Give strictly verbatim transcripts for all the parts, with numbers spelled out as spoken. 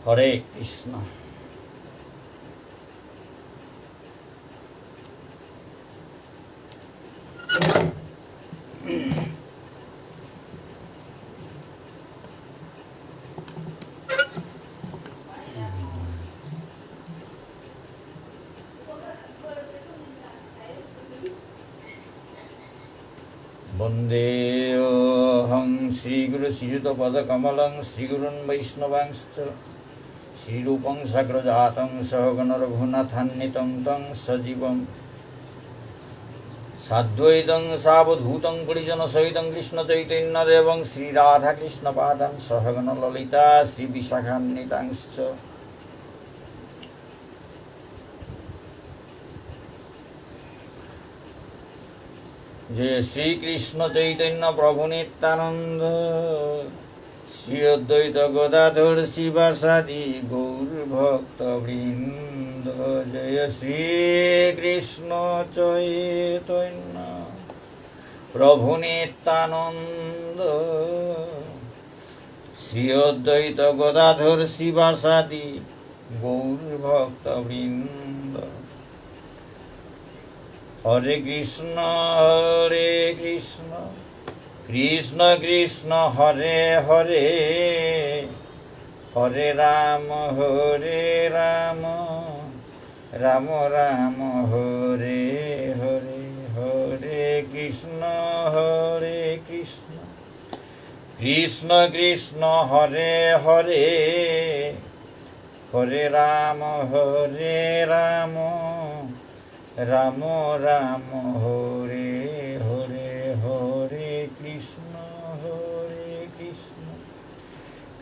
হরে কৃষ্ণ। বন্দেহং শ্রীগুরু শ্রীযুত পদকমলং শ্রীগুরুন বৈষ্ণবাংশ্চ। শ্রীরূপং সাগ্রজাতং সহগণ রঘুনাথান্বিতং তং সজীবম সাদ্বৈতং সাবধূতং পরিজন সহিতং কৃষ্ণ চৈতন্য দেবং শ্রী রাধা কৃষ্ণ পাদান সহগণ ললিতা শ্রী বিশাখান্বিতাংশ্চ। জয় শ্রীকৃষ্ণ চৈতন্য প্রভু নিত্যানন্দ, শ্রী অদ্বৈত গদাধর শ্রীবাসাদি গৌর ভক্ত বৃন্দ। জয় শ্রীকৃষ্ণ চৈতন্য প্রভু নিত্যানন্দ, শ্রী অদ্বৈত গদাধর শ্রীবাসাদি গৌর ভক্ত বৃন্দ। হরে কৃষ্ণ, হরে কৃষ্ণ, কৃষ্ণ কৃষ্ণ, হরে হরে, হরে রাম, হরে রাম, রাম রাম, হরে হরে, হরে কৃষ্ণ, হরে কৃষ্ণ, কৃষ্ণ কৃষ্ণ, হরে হরে, হরে রাম, হরে রাম, রাম রাম, হরে হরে, হরে কৃষ্ণ, হরে কৃষ্ণ,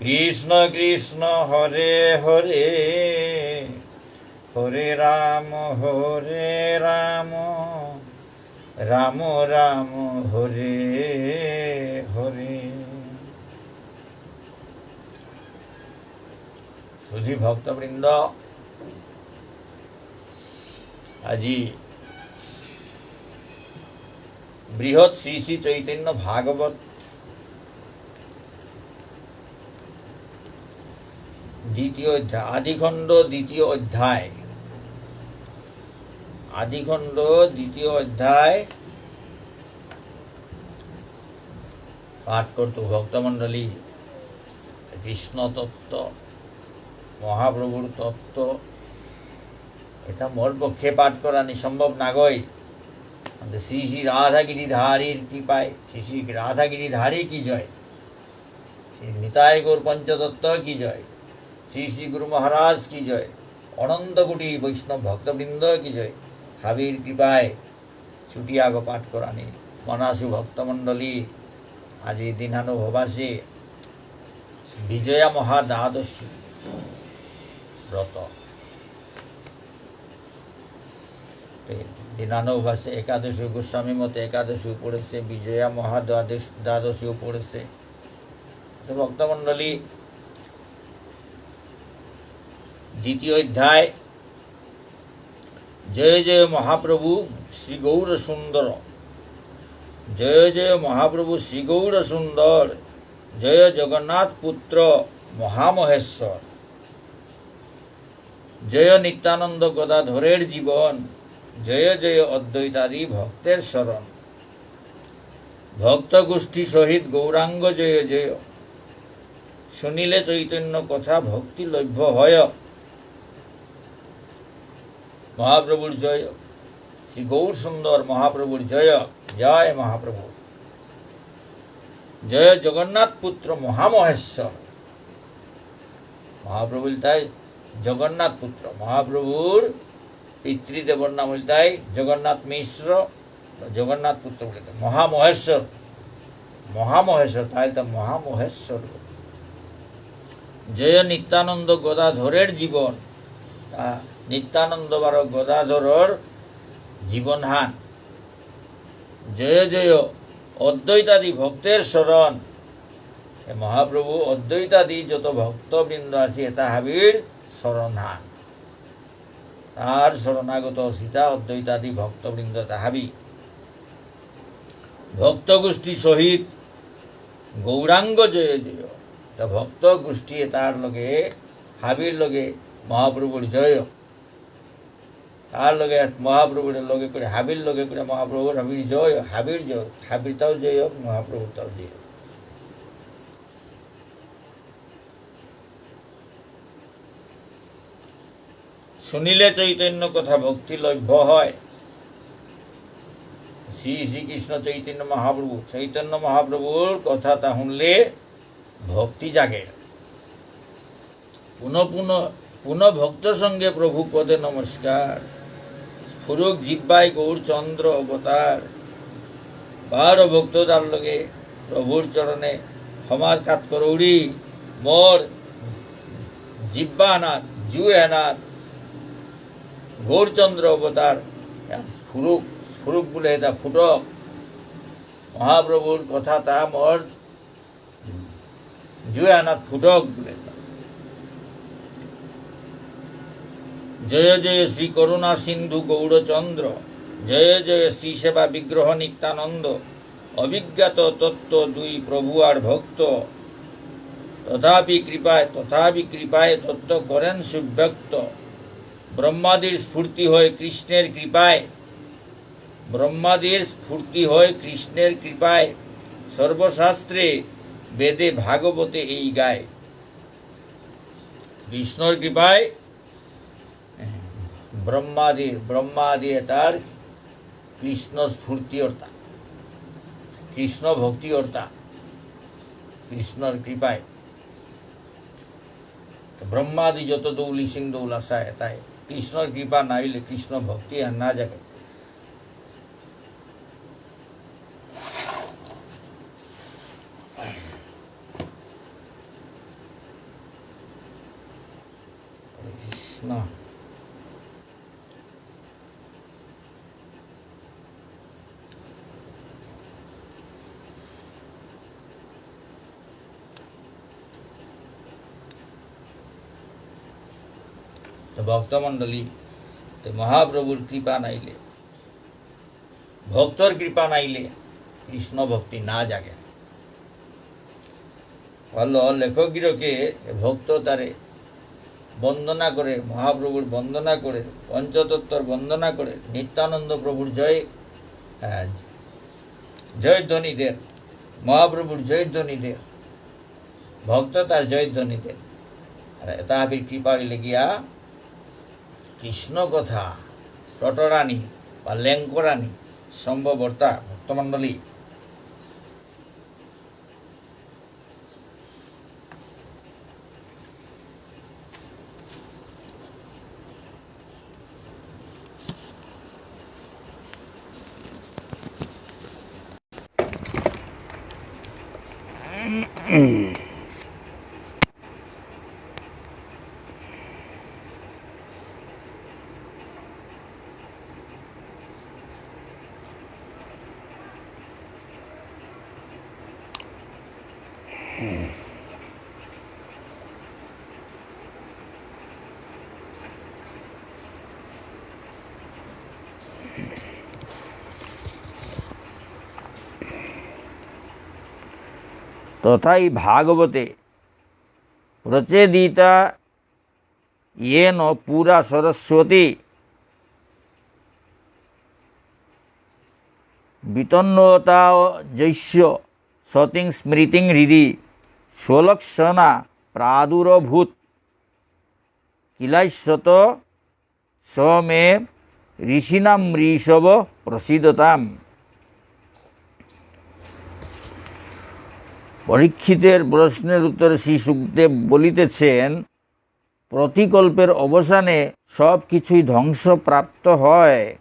কৃষ্ণ কৃষ্ণ, হরে হরে, হরে রাম, হরে রাম, রাম রাম, হরে হরে। সুধী ভক্তবৃন্দ, আজি বৃহৎ শ্রী শ্রী চৈতন্য ভাগবত দ্বিতীয় অধ্যায়, আদিখণ্ড দ্বিতীয় অধ্যায়, আদিখণ্ড দ্বিতীয় অধ্যায় পাঠ করতৌ ভক্তমণ্ডলী। কৃষ্ণ তত্ত্ব, মহাপ্রভুর তত্ত্ব, এটা মোর পক্ষে পাঠ করানি সম্ভব নাগই। কিন্তু শ্রী শ্রী রাধা গিরিধারীর কৃপায়, শ্রী শ্রী রাধা গিরিধারী কি জয়, শ্রী নিতাই গৌর পঞ্চতত্ত্ব কি জয়, শ্রী শ্রী গুরু মহারাজ কি জয়, অনন্ত কোটি বৈষ্ণব ভক্তবৃন্দ কি জয়, হাবির কৃপায় ছুটি আগ পাঠ করানি। মনাসু ভক্তমণ্ডলী, আজি দিনানুভবাসে বিজয়া মহাদ্বাদশী ব্রত। তে দিনানুভবাসে একাদশী, গোস্বামী মতে একাদশী পড়েসে, বিজয়া মহাদ্বাদশ-, দ্বাদশী পড়েসে। তো ভক্তমণ্ডলী, দ্বিতীয় অধ্যায়, জয় জয় মহাপ্রভু শ্রী গৌর সুন্দর, জয় জয় মহাপ্রভু শ্রী গৌর সুন্দর, জয় জগন্নাথ পুত্র মহামহেশ্বর, জয় নিত্যানন্দ গদাধরের জীবন, জয় জয় অদ্বৈতাদি ভক্তের শরণ। ভক্ত গোষ্ঠী সহিত গৌরাঙ্গ জয় জয়। শুনিলে চৈতন্য কথা ভক্তি লভ্য হয়। মহাপ্রভুর জয়। শ্রী গৌর সুন্দর মহাপ্রভুর জয়। জয় মহাপ্রভু। জয় জগন্নাথ পুত্র মহামহেশ্বর। মহাপ্রভু ইলতাই জগন্নাথ পুত্র। মহাপ্রভুর পিতৃদেবর নাম ইলতাই জগন্নাথ মিশ্র, জগন্নাথ পুত্র বুলিতে। মহামহেশ্বর, মহামহেশ্বর, তাই তো মহামহেশ্বর। জয় নিত্যানন্দ গদাধরের জীবন, তা নিত্যানন্দ বারো গদাধরর জীবনহান। জয় জয় অদ্বৈতাদি ভক্তের শরণ। এ মহাপ্রভু অদ্বৈতাদি যত ভক্তবৃন্দ আসি, এতা হাবির শরণহান। তার শরণাগত অসিতা অদ্বৈতাদি ভক্তবৃন্দ তা হাবি। ভক্ত গোষ্ঠী সহিত গৌরাঙ্গ জয় জয়। তা ভক্ত গোষ্ঠী এতার লগে হাবির লগে মহাপ্রভুর জয় হোক। তার লগে মহাপ্রভুর লগে করে, হাবির লগে করে মহাপ্রভুর, হাবির জয় হোক, হাবির জয় হোক, হাবির তাও জয় হোক, মহাপ্রভুর তাও জয় হোক। শুনিলে চৈতন্য কথা ভক্তি লভ্য হয়। শ্রী শ্রীকৃষ্ণ চৈতন্য মহাপ্রভু, চৈতন্য মহাপ্রভুর কথা তা শুনলে ভক্তি জাগে। পুনঃ পুনঃ পুনঃ ভক্ত সঙ্গে প্রভু পদে নমস্কার। স্ফুরুক জিহ্বায় গৌরচন্দ্র অবতার। বারো ভক্ত তার লগে প্রভুর চরণে ক্ষমার কাত করৌরি। মোর জিহ্বা এনাত, জু এনাত গৌরচন্দ্র অবতার। স্ফুরুক, স্ফুরুক বুলে এতা ফুটক। মহাপ্রভুর কথা তা মোর জু এনাত ফুটক বুলে। জয় জয় শ্রী করুণা সিন্ধু গৌরচন্দ্র, জয় জয় শ্রী সেবা বিগ্রহ নিত্যানন্দ, অবিজ্ঞাত তত্ত্ব দুই প্রভু আর ভক্ত, তথাপি কৃপায়, তথাপি কৃপায় তত্ত্ব করেন সুব্যক্ত। ব্রহ্মাদির স্ফূর্তি হয় কৃষ্ণের কৃপায়, ব্রহ্মাদির স্ফূর্তি হয় কৃষ্ণের কৃপায়, সর্বশাস্ত্রে বেদে ভাগবতে এই গায়। কৃষ্ণর কৃপায় ব্রহ্মাদির, ব্রহ্মাদি এতার কৃষ্ণ স্ফূর্তি অর্তা, কৃষ্ণ ভক্তি অর্তা, কৃষ্ণর কৃপায়। তো ব্রহ্মাদি যত দৌলি সিং দৌল আসা এতাই। কৃষ্ণর কৃপা না হইলে কৃষ্ণ ভক্তি আর না জাগে। কৃষ্ণ। তো ভক্তমণ্ডলী, তো মহাপ্রভুর কৃপা নাইলে, ভক্তর কৃপা নাইলে কৃষ্ণ ভক্তি না জাগে। হলো লেখক গিরকে ভক্ত তারে বন্দনা করে, মহাপ্রভুর বন্দনা করে, পঞ্চতত্ত্বর বন্দনা করে, নিত্যানন্দ প্রভুর জয়, আহ, জয়ধ্বনি দের, মহাপ্রভুর জয়ধ্বনি দের, ভক্ত তার জয়ধ্বনি দের। আর এতা হাবির কৃপা হইলে গিয়া কৃষ্ণ কথা টটরানি বা লেঙ্করানি সম্ভব অর্তা ভক্তমণ্ডলী। তথাই ভাগবতে প্রচেদিতা येन पुरा सरस्वती वितन्वता जस्य सतीं स्मृतिं हृदि स्वलक्षणा प्रादुरभूत् किलास्यत स मे ऋषीणामृषभ प्रसीदताम्। পরীক্ষিতের প্রশ্নের উত্তরে শ্রী শুকদেব বলিতেছেন, প্রতিকল্পের অবসানে সব কিছুই ধ্বংসপ্রাপ্ত হয়।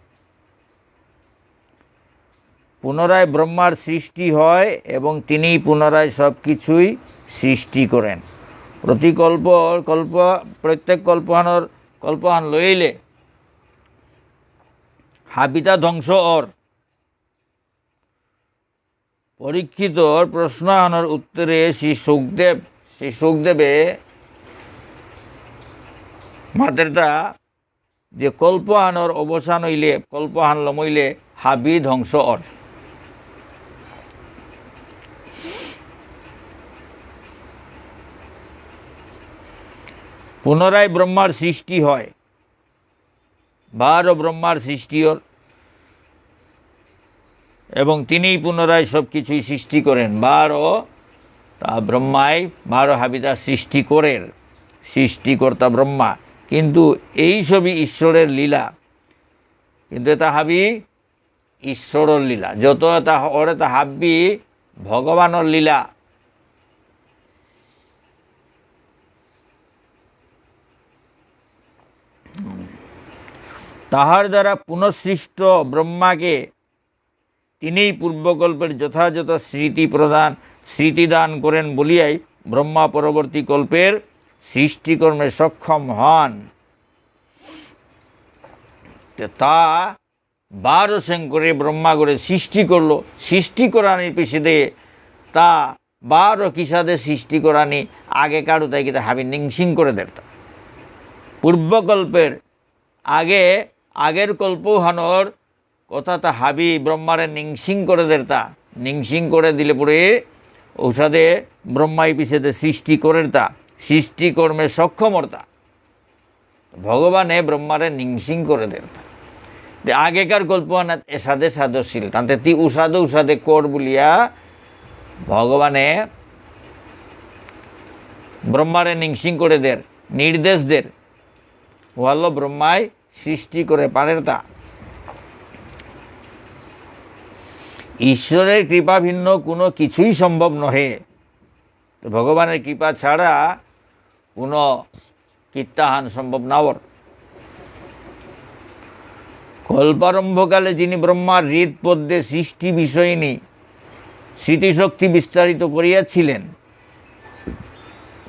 পুনরায় ব্রহ্মার সৃষ্টি হয় এবং তিনিই পুনরায় সব কিছুই সৃষ্টি করেন। প্রতিকল্প, কল্প, প্রত্যেক কল্পহানর, কল্পহান লইলে হাবিতা ধ্বংস অর। পরীক্ষিতর প্রশ্নহানর উত্তরে শ্রী শুকদেব, শ্রী শুকদেবে মাতেরতা যে কল্পহানর অবসান হইলে, কল্পহান লমইলে হাবি ধ্বংস অর। পুনরায় ব্রহ্মার সৃষ্টি হয়। বারো ব্রহ্মার সৃষ্টি অর এবং তিনিই পুনরায় সব কিছুই সৃষ্টি করেন। বারো তা ব্রহ্মাই বারো হাবিতা সৃষ্টি করের, সৃষ্টিকর্তা ব্রহ্মা। কিন্তু এই সবই ঈশ্বরের লীলা। কিন্তু এটা হাবি ঈশ্বরর লীলা। যত এটা অর এটা হাবি ভগবানর লীলা। তাহার দ্বারা পুনঃসৃষ্ট ব্রহ্মাকে তিনিই পূর্বকল্পের যথাযথ স্মৃতি প্রদান, স্মৃতি দান করেন বলিয়াই ব্রহ্মা পরবর্তী কল্পের সৃষ্টিকর্মে সক্ষম হন। তো তা বারো শঙ্করে ব্রহ্মাগরে সৃষ্টি করলো, সৃষ্টি করানির পিছেদে তা বারো কিসাদে সৃষ্টি করানি আগেকার উতাই কিতা হাবি নিংসিং করে দেরতা। পূর্বকল্পের আগে, আগের কল্পহানর কথা তা হাবি ব্রহ্মারে নিংসিং করে দেরতা। নিংসিং করে দিলে পরে ঔসাদে ব্রহ্মাই পিছেদে সৃষ্টি করেরতা, সৃষ্টি কর্মে সক্ষম অরতা। ভগবানে ব্রহ্মারে নিংসিং করে দেরতা। তে আগেকার কল্পহানাত এসাদে সাদে অসিল। তাতে তি উসাদে উসাদে কর বুলিয়া ভগবানে ব্রহ্মারে নিংসিং করে দের, নির্দেশ দের। ওয়াল্লো ব্রহ্মাই সৃষ্টি করে পারেরতা। ঈশ্বরের কৃপা ভিন্ন কোনো কিছুই সম্ভব নহে। তো ভগবানের কৃপা ছাড়া কোনো কিত্তাহান সম্ভব না অর। কল্পারম্ভকালে যিনি ব্রহ্মার হৃৎপদ্মে সৃষ্টি বিষয়িনী স্মৃতিশক্তি বিস্তারিত করিয়াছিলেন,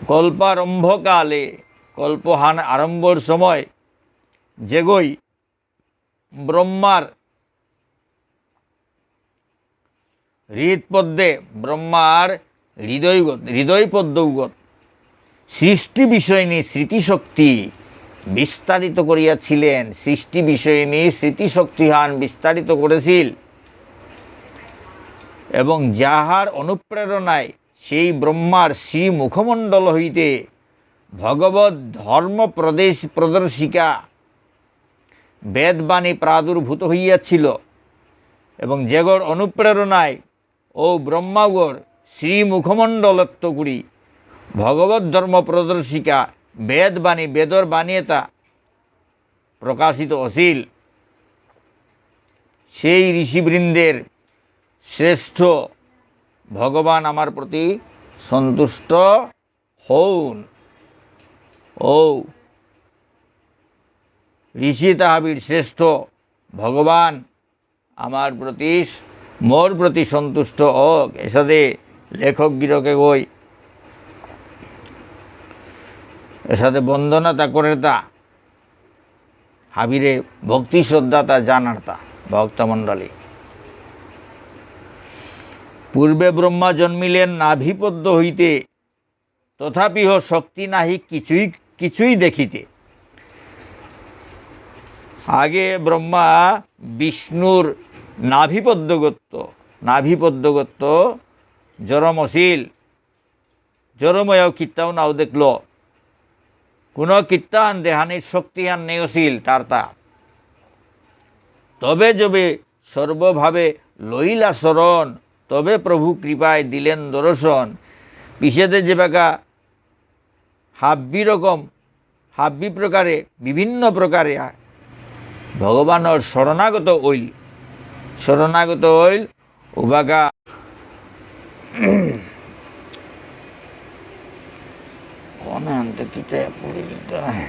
কল্পারম্ভকালে, কল্পহান আরম্ভর সময় যেগই ব্রহ্মার হৃৎপদ্মে, ব্রহ্মার হৃদয়গত, হৃদয় পদ্মগত সৃষ্টি বিষয়িনী স্মৃতিশক্তি বিস্তারিত করিয়াছিলেন। সৃষ্টি বিষয়িনী স্মৃতিশক্তিহান বিস্তারিত করেছিল এবং যাহার অনুপ্রেরণায় সেই ব্রহ্মার শ্রী মুখমণ্ডল হইতে ভগবত ধর্ম প্রদেশ প্রদর্শিকা বেদবাণী প্রাদুর্ভূত হইয়াছিল এবং যেগর অনুপ্রেরণায় ও ব্রহ্মাগর শ্রী মুখমণ্ডলত্ত করি ভগবত ধর্ম প্রদর্শিকা বেদবাণী, বেদর বাণী এটা প্রকাশিত অসিল। সেই ঋষিবৃন্দের শ্রেষ্ঠ ভগবান আমার প্রতি সন্তুষ্ট হউন। ও ঋষি তাহাবির শ্রেষ্ঠ ভগবান আমার প্রতি, মোর প্রতি সন্তুষ্ট হোক। এসাদে লেখক গিরকে গই, এসাদে বন্দনা তা করের তা, হাবিরে ভক্তি শ্রদ্ধা তা জানার তা, ভক্তমণ্ডলী। পূর্বে ব্রহ্মা জন্মিলেন নাভিপদ্ম হইতে, তথাপিহ শক্তি নাহি কিছুই, কিছুই দেখিতে। আগে ব্রহ্মা বিষ্ণুর নাভিপদ্মগত্ত, নাভিপদ্মগত্ত জরম অসিল। জরময়াও কিত্তাও নাও দেখল। কোনো কিত্তাহান দেহানির শক্তিহান নেই অসিল তার তা। তবে যবে সর্বভাবে লইলা শরণ, তবে প্রভু কৃপায় দিলেন দর্শন। পিছেদে যেবাকা হাব্বি রকম, হাব্বি প্রকারে, বিভিন্ন প্রকারে ভগবানর শরণাগত অইল, শরণাগত অইল, উবাকা কোন আনতে কিতা পড়ি দিতে হয়?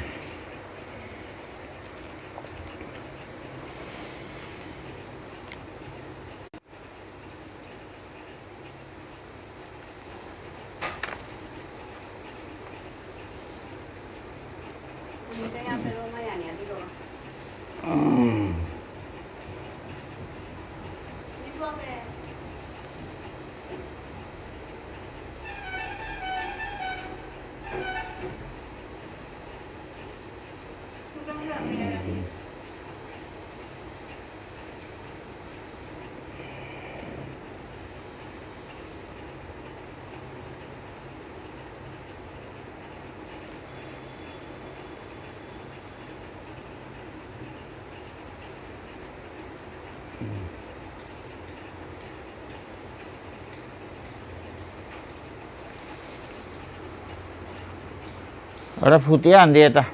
ওরা ফুটিয়ে আন দিয়ে এটা।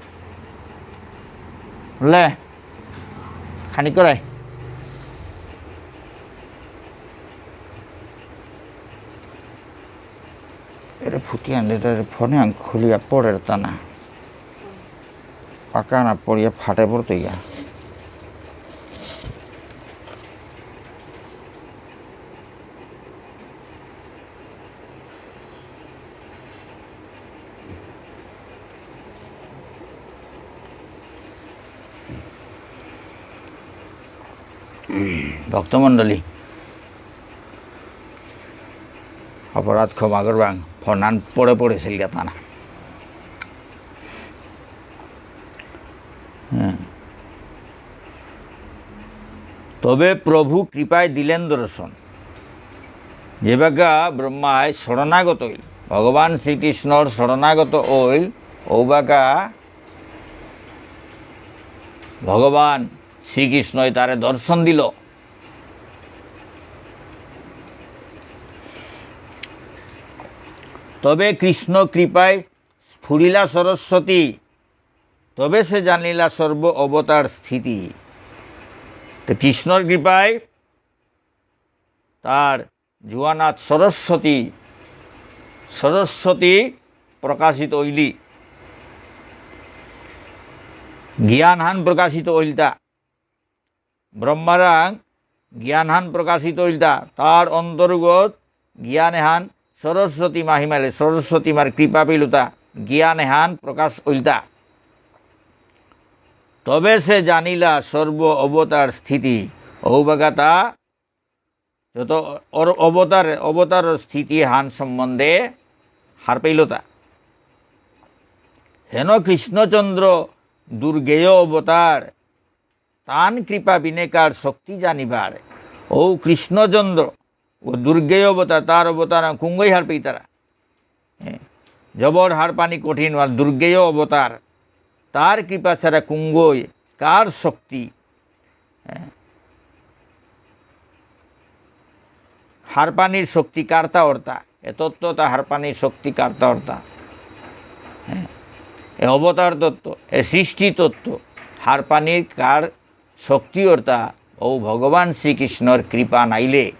লে, খানি করাই। এরে ফুটিয়ে আন দিয়ে, এটা ফোনে আন খুলিয়া পড়ে তা না। পাকা না পড়িয়া ফাটে পড়তো ইয়া। ভক্তমণ্ডলী, অপরাধ ক্ষমা করবাং, ফনান পড়ে পড়েছিল গা তানা। হ্যাঁ। তবে প্রভু কৃপায় দিলেন দর্শন। যেবাকা ব্রহ্মায় শরণাগত হইল, ভগবান শ্রীকৃষ্ণর শরণাগত হইল, ঔবাকা ভগবান শ্রীকৃষ্ণই তারে দর্শন দিল। তবে কৃষ্ণ কৃপায় স্ফুরিলা সরস্বতী, তবে সে জানিলা সর্ব অবতার স্থিতি। তো কৃষ্ণর কৃপায় তার জুয়ানাত সরস্বতী, সরস্বতী প্রকাশিত হইলি, জ্ঞানহান প্রকাশিত হইলতা। ব্রহ্মারাং জ্ঞানহান প্রকাশিত হইলতা, তার অন্তর্গত জ্ঞান এহান সরস্বতী মাহিমালে, সরস্বতী মার কৃপা পেলুতা, জ্ঞান এহান প্রকাশ হইলতা। তবে সে জানিলা সর্ব অবতার স্থিতি, ঔবাকাতা যত অর-, অবতার, অবতারর স্থিতি হান সম্বন্ধে হার পেলতা। হেন কৃষ্ণচন্দ্র দুর্গেয় অবতার, তান কৃপা বিনেকার শক্তি জানিবার। ও কৃষ্ণচন্দ্র, ও দুর্গেয় অবতার, তার অবতার কুঙ্গই হার পেইতারা। হ্যাঁ, জবর হারপানি কঠিন, আর দুর্গেয় অবতার, তার কৃপা ছাড়া কুঙ্গই কার শক্তি? হ্যাঁ, হারপানির শক্তি কারতা অর্তা, এ তত্ত্বতা হারপানির শক্তি কারতা অর্তা। হ্যাঁ, এ অবতার তত্ত্ব, এ সৃষ্টি তত্ত্ব, হারপানির কার শক্তি অর্তা ও ভগবান শ্রীকৃষ্ণর কৃপা নাইলে।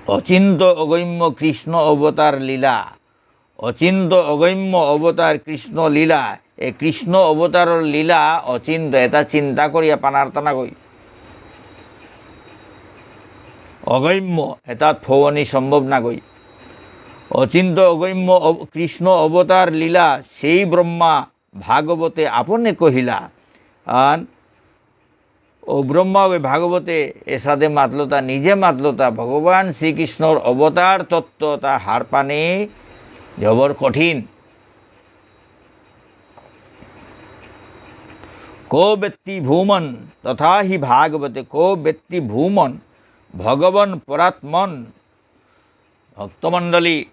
অচিন্ত অগম্য কৃষ্ণ অবতার লীলা, অচিন্ত অগম্য অবতার কৃষ্ণ লীলা, এ কৃষ্ণ অবতারর লীলা অচিন্ত, এটা চিন্তা করিয়া পানার্তা নাগই। অগম্য, এটা ফোয়ানি সম্ভব নাগই। অচিন্ত অগম্য অব-, কৃষ্ণ অবতার লীলা, সেই ব্রহ্মা ভাগবতে আপনে কহিলা। আন ও ব্রহ্মা ওই ভাগবতে এসাদে মাতলতা, নিজে মাতলতা, ভগবান শ্রীকৃষ্ণর অবতার তত্ত্বতা হারপানি জবর কঠিন। কো বেত্তি ভূমন তথা হি ভাগবতে, কো বেত্তি ভূমন ভগবন পরাত্মন। ভক্তমণ্ডলী,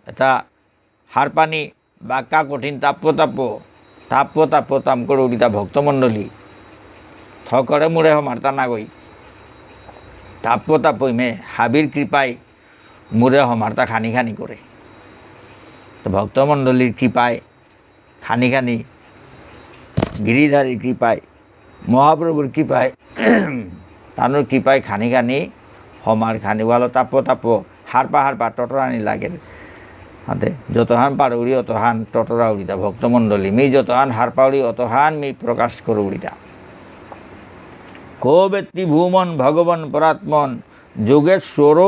এটা হারপানি বাক্কা কঠিন তাপ্প তাপ্প, তাপ্প তাপ্প তাম করে উড়িতা ভক্তমণ্ডলী। থকরে মুড়ে হমারতা নাগই। তাপ্প তাপ্প ইমে হাবির কৃপায় মুড়ে হমারতা খানি খানি করে। তো ভক্তমণ্ডলীর কৃপায় খানি খানি, গিরিধারীর কৃপায়, মহাপ্রভুর কৃপায়, তানুর কৃপায় খানি খানি, হমার খানি, ওয়ালো তাপ্প তাপ্প, হারপা হারপা টটরানি লাগের। হাতে যতহান পারুরি অতহান টটরা উড়িতা ভক্তমণ্ডলী, মি যতহান হারপাউরি অতহান মি প্রকাশ করুরিতা। কো বেত্তি ভূমন ভগবন পরাত্মন, যোগেশ্বর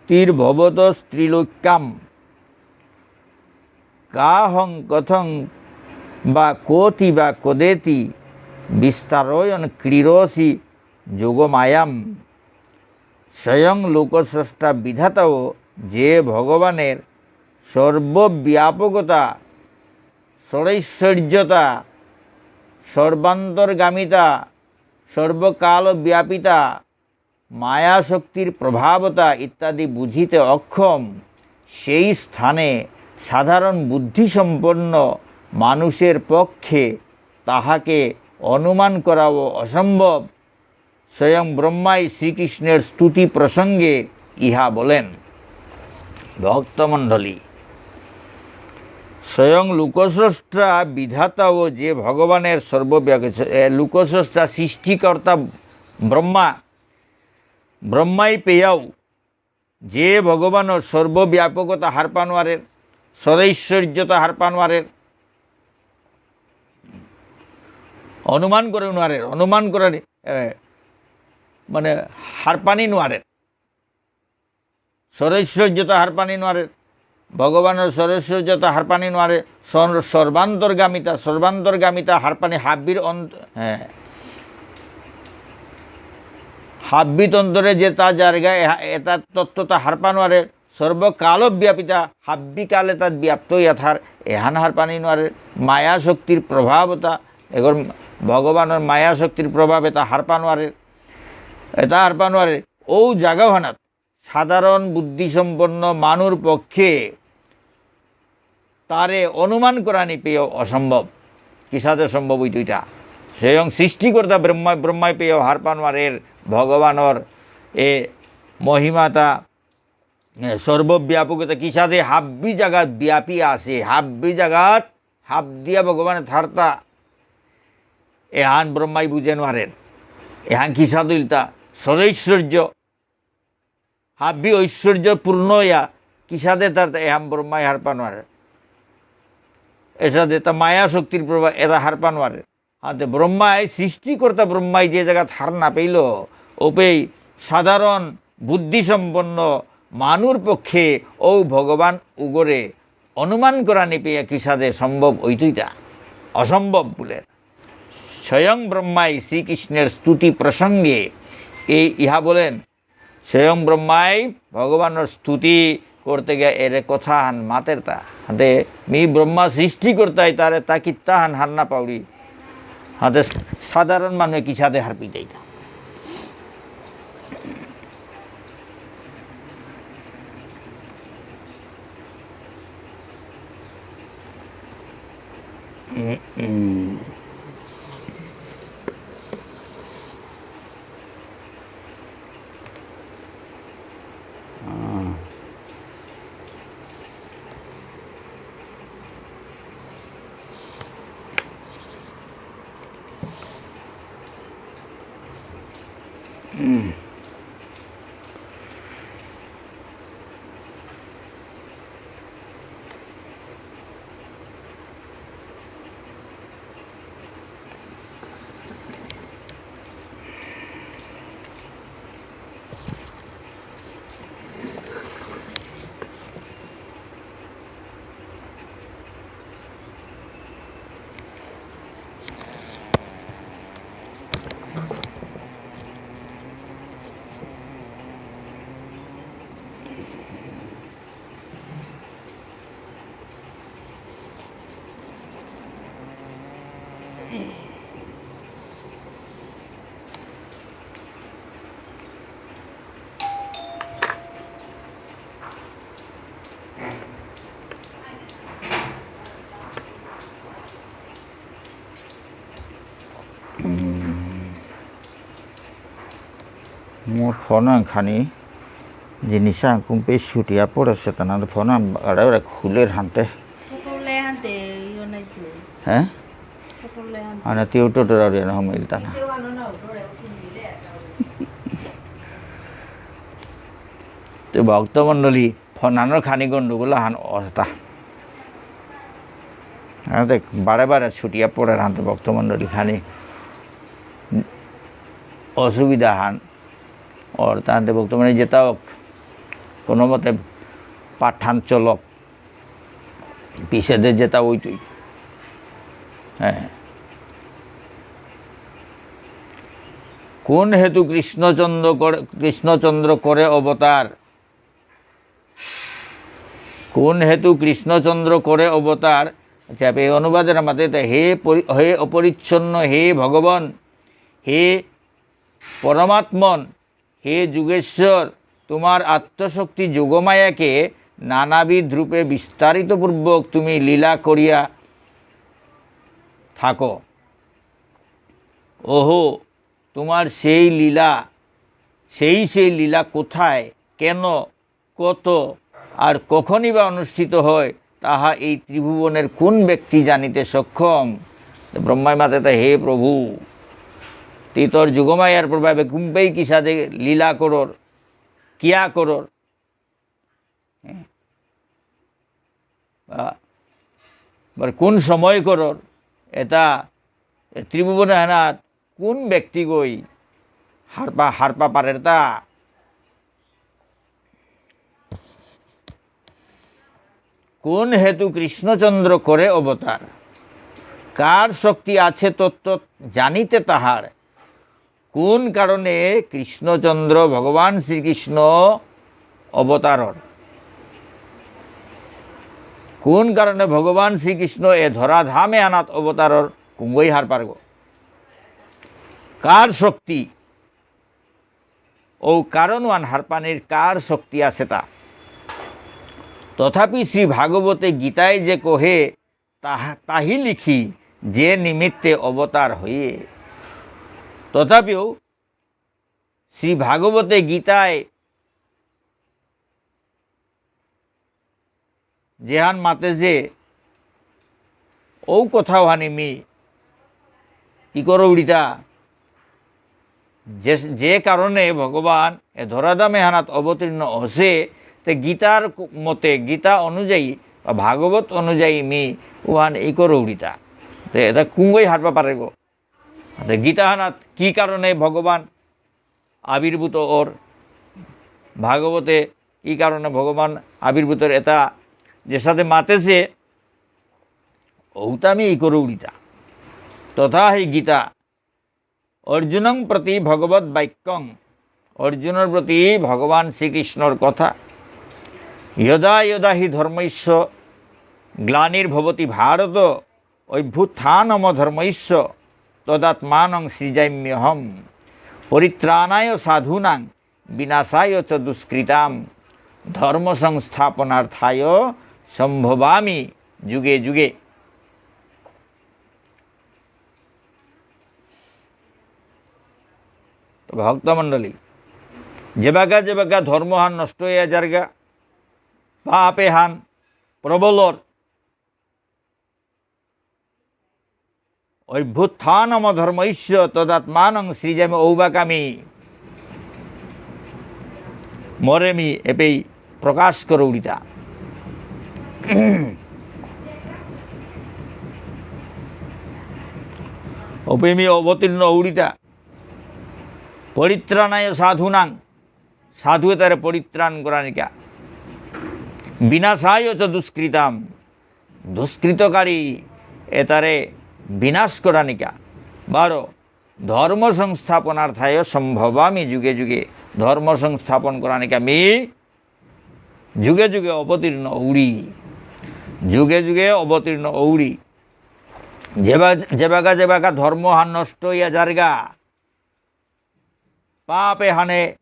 তীর ভবত স্ত্রীলোক্যাম। কাহং কথং বা কোতি বা কদেতি বিস্তারয়ন ক্রীড়সি যোগমায়াম। স্বয়ং লোকস্রষ্টা বিধাতাও যে ভগবানের সর্বব্যাপকতা, সর্বৈশ্বর্যতা, সর্বান্তর্গামিতা, সর্বকাল ব্যাপিতা, মায়া শক্তির প্রভাবতা ইত্যাদি বুঝিতে অক্ষম, সেই স্থানে সাধারণ বুদ্ধিসম্পন্ন মানুষের পক্ষে তাহাকে অনুমান করাও অসম্ভব। স্বয়ং ব্রহ্মাই শ্রীকৃষ্ণের স্তুতি প্রসঙ্গে ইহা বলেন। ভক্তমণ্ডলী, স্বয়ং লোকস্রষ্টা বিধাতাও যে ভগবানের সর্বব্যাপী, এ, লোকস্রষ্টা সৃষ্টিকর্তা ব্রহ্মা, ব্রহ্মাই পেয়াও যে ভগবানর সর্বব্যাপকতা হারপা নোয়ারের, সদৈশ্বর্যতা হারপা নোয়ারের, অনুমান করে নোয়ারের, অনুমান করে, এ, মানে হারপানি নোয়ারের। সদৈশ্বর্যতা হারপানি নোয়ারের, ভগবানর সদৈশ্বর্যতা হারপানি নোয়ারের, সর-, সর্বান্তর্গামিতা, সর্বান্তর্গামিতা হারপানি হাব্বির অন্ত-, হ্যাঁ। হাব্বিত অন্তরে যে তা জায়গা, এহা-, এটা তত্ত্বতা হারপা নোয়ারের, সর্বকাল ব্যাপিতা, হাব্বি কালে তাত ব্যাপ্ত ইয়া থার, এহান হারপানি নোয়ারের, মায়া শক্তির প্রভাবতা, এগর ভগবানর মায়া শক্তির প্রভাব এটা হারপা নোয়ারের, এটা হারপা নোয়ারের, ও জায়গা হানাত সাধারণ বুদ্ধিসম্পন্ন মানুর পক্ষে তারে অনুমান করানি পেয়েও অসম্ভব। কিসাদে সম্ভব হইতো এটা? স্বয়ং সৃষ্টিকর্তা ব্রহ্মা, ব্রহ্মায় পেয়েও হারপা নোয়ারের ভগবানর এ মহিমাতা, এ, সর্বব্যাপকতা কিসাদে হাব্বি জাগাত ব্যাপী আছে, হাব্বি জাগাত হাব দিয়া ভগবান থারতা। এহান ব্রহ্মাই বুঝে নোয়ারের। এহান কিসাদে ইলতা? সদৈশ্বর্য। হাব্বি ঐশ্বর্যপূর্ণ ইয়া, কিসাদে তার এহান ব্রহ্মাই হারপা নোয়ারে। এসাদে তা মায়া শক্তির প্রভাব, এরা হারপা নোয়ারে। হাতে ব্রহ্মাই, সৃষ্টিকর্তা ব্রহ্মাই যে জায়গা হার না পেইল, ওপেই সাধারণ বুদ্ধিসম্পন্ন মানুর পক্ষে ও ভগবান উগরে অনুমান করা নিপেয়া কিসাদে সম্ভব হইতইতা? অসম্ভব বুলে। স্বয়ং ব্রহ্মাই শ্রীকৃষ্ণের স্তুতি প্রসঙ্গে এই ইহা বলেন, স্বয়ং ব্রহ্মাই ভগবানর স্তুতি করতে গিয়া এরে কথা হান মাতেরতা। হাতে মি ব্রহ্মা সৃষ্টিকর্তাই তারে তা কিত্তা হান হার না পাউরি। হাতে সাধারণ মানুষ কিসাদে হারপি দেইতা। উম, মোর ফোন খানি জিনিস কুম্পে ছুটিয়া পড়েছে, তা না ফোন আড়ে আড়ে খুলের হানতে। খুলে হানতে, ইয়ো নাই তো। হ্যাঁ? খুলে হানতে। আনা তিউটো টোরা রিয়া না হমিলতা না। তো ভক্তমণ্ডলী, ফোনানোর খানি গণ্ডগোল হান অবস্থা। আনতে বারে বারে ছুটিয়া পড়ে রানতে ভক্তমণ্ডলী খানি অসুবিধা হান। ওর তানতে ভক্তমণ্ডলী যেটা হোক, কোনো মতে পাঠান চলক, পিছেদে যেটা ওই তুই। হ্যাঁ। কোন হেতু কৃষ্ণচন্দ্র করে, কৃষ্ণচন্দ্র করে অবতার? কোন হেতু কৃষ্ণচন্দ্র করে অবতার? আচ্ছা, এই অনুবাদের মাঝে তো, হে পরি-, হে অপরিচ্ছন্ন, হে ভগবান, হে পরমাত্মন, হে যোগেশ্বর, তোমার আত্মশক্তি যোগমায়াকে নানাবিধ রূপে বিস্তারিত পূর্বক তুমি লীলা করিয়া থাকো। ওহো, তোমার সেই লীলা, সেই সেই লীলা কোথায়, কেন, কত আর কখনই বা অনুষ্ঠিত হয়, তাহা এই ত্রিভুবনের কোন ব্যক্তি জানিতে সক্ষম? তো ব্রহ্মায় মাতেতা, হে প্রভু, তি তোর যোগমায়ার প্রভাবে কুম্পেই কিসাদে লীলা করর, কিয়া করর, হ্যাঁ? বা, বা কোন সময় করর, এতা এ ত্রিভুবন এহানাত কোন ব্যক্তিগই হারপা, হারপা পারেরতা? কোন হেতু কৃষ্ণচন্দ্র করে অবতার? কার শক্তি আছে তত্ত্ব জানিতে তাহার? কোন কারণে কৃষ্ণচন্দ্র ভগবান শ্রীকৃষ্ণ অবতারর? কোন কারণে ভগবান শ্রীকৃষ্ণ এ ধরাধাম এহানাত অবতারর? কুঙগই হারপারগ? কার শক্তি? ও কারণহান হারপানির কার শক্তি আছে তা? তথাপি শ্রী ভাগবতে গীতায় যে কহে, তাহা, তাহি লিখি যে নিমিত্তে অবতার হয়ে। তথাপিও শ্রী ভাগবতে গীতায় যেহান মাতেসে, ঔ কথাহানি মি ইকরৌরিতা, যে, যে কারণে ভগবান এ ধরাধাম এহানাত অবতীর্ণ অসে, তে গীতার ক-, মতে, গীতা অনুযায়ী বা ভাগবত অনুযায়ী মি উহান ইকরৌরিতা। তে এতা কুঙগই হারপা পারেগ? তে গীতাহানাত কি কারণে ভগবান আবির্ভূত অর? ভাগবতে কি কারণে ভগবান আবির্ভূতর এতা যেসাদে মাতেসে, ঔতা মি ইকরৌরিতা। তথা হি গীতা অর্জুনং প্রতি ভগবত বাক্যং, অর্জুনর প্রতি ভগবান শ্রীকৃষ্ণর কথা। যদা যদা হি ধর্মস্য গ্লানির্ভবতি ভারত, অভ্যুত্থানমধর্মস্য তদাত্মানং সৃজাম্যহম। পরিত্রাণায় সাধূনাং বিনাশায় চ দুষ্কৃতাম। ধর্ম সংস্থাপনার্থায় সম্ভবামি যুগে যুগে। তো ভক্তমণ্ডলী, যেবাকা যেবাকা ধর্মহান নষ্ট হইয়া যারগা, পাপেহান প্রবলর, অভ্যুত্থানমধর্মস্য তদাত্মানং সৃজামি, ঔবাকা মি মোরে মি এপেই প্রকাশ করৌরিতা। অপেই মি অবতীর্ণ ঔরিতা। পরিত্রাণায় সাধূনাং, সাধু এতারে পরিত্রাণ করানিকা। বিনাশায় চ দুষ্কৃতাম, দুষ্কৃতকারী এতারে বিনাশ করানিকা। বারো, ধর্ম সংস্থাপনার্থায় সম্ভবামি যুগে যুগে, ধর্ম সংস্থাপন করানিকা মি যুগে যুগে অবতীর্ণ ঔরি, যুগে যুগে অবতীর্ণ ঔরি। যেবা-, যেবাকা যেবাকা ধর্মহান নষ্ট হইয়া যারগা, পাপেহানে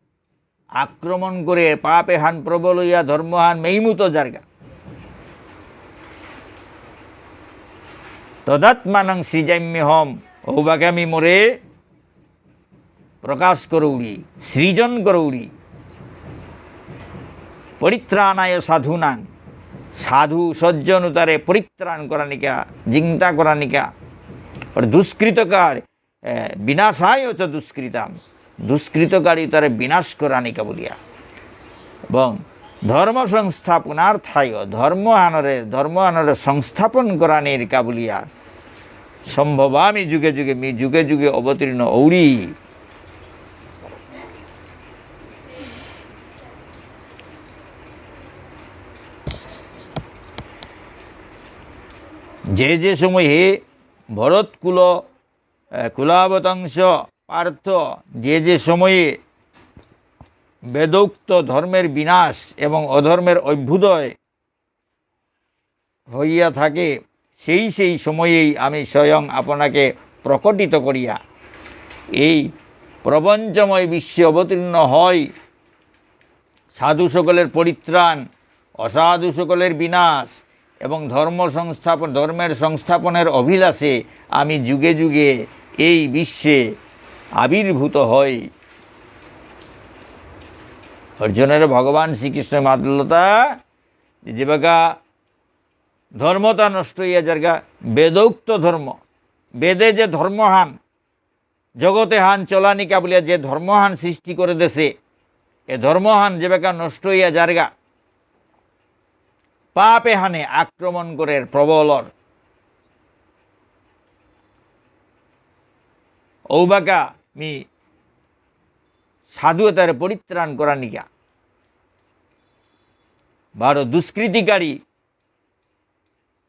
আক্রমণ করে, পাপেহান প্রবল হইয়া ধর্মহান মেইমুত যারগা। তদাত্মানং সৃজাম্যহম, ঔবাকা মি মোরে প্রকাশ করৌরি, সৃজন করৌরি। পরিত্রাণায় সাধূনাং, সাধু সজ্জন উতারে পরিত্রাণ করানিকা, জিংতা করানিকা। আর দুষ্কৃতকার, এ, বিনাশায় চ দুষ্কৃতাম, দুষ্কৃতকারী তারে বিনাশ করানিকা বুলিয়া। এবং ধর্ম সংস্থাপনার্থায়, ধর্মহানরে, ধর্মহানরে সংস্থাপন করানির কা বুলিয়া। সম্ভবামি যুগে যুগে, মি যুগে যুগে অবতীর্ণ ঔরি। যে যে সময়ে ভরতকুল এ, কুলাবতংশ পার্থ, যে যে সময়ে বেদোক্ত ধর্মের বিনাশ এবং অধর্মের অভ্যুদয় হইয়া থাকে, সেই সেই সময়েই আমি স্বয়ং আপনাকে প্রকটিত করিয়া এই প্রপঞ্চময় বিশ্বে অবতীর্ণ হই। সাধু সকলের পরিত্রাণ, অসাধু সকলের বিনাশ এবং ধর্ম সংস্থাপন, ধর্মের সংস্থাপনের অভিলাষে আমি যুগে যুগে এই বিশ্বে আবির্ভূত হই। অর্জুনরে ভগবান শ্রীকৃষ্ণ মাতলতা যে যেবাকা ধর্মতা নষ্ট হইয়া যারগা। বেদোক্ত ধর্ম, বেদে যে ধর্মহান, জগতে হান চলানিকা বুলিয়া যে ধর্মহান সৃষ্টি করে দেসে, এ ধর্মহান যেবাকা নষ্ট হইয়া যারগা, পাপে হানে আক্রমণ করে প্রবলর। ঔবাকা মি সাধু এতারে পরিত্রাণ করানিকা, বারো দুষ্কৃতিকারী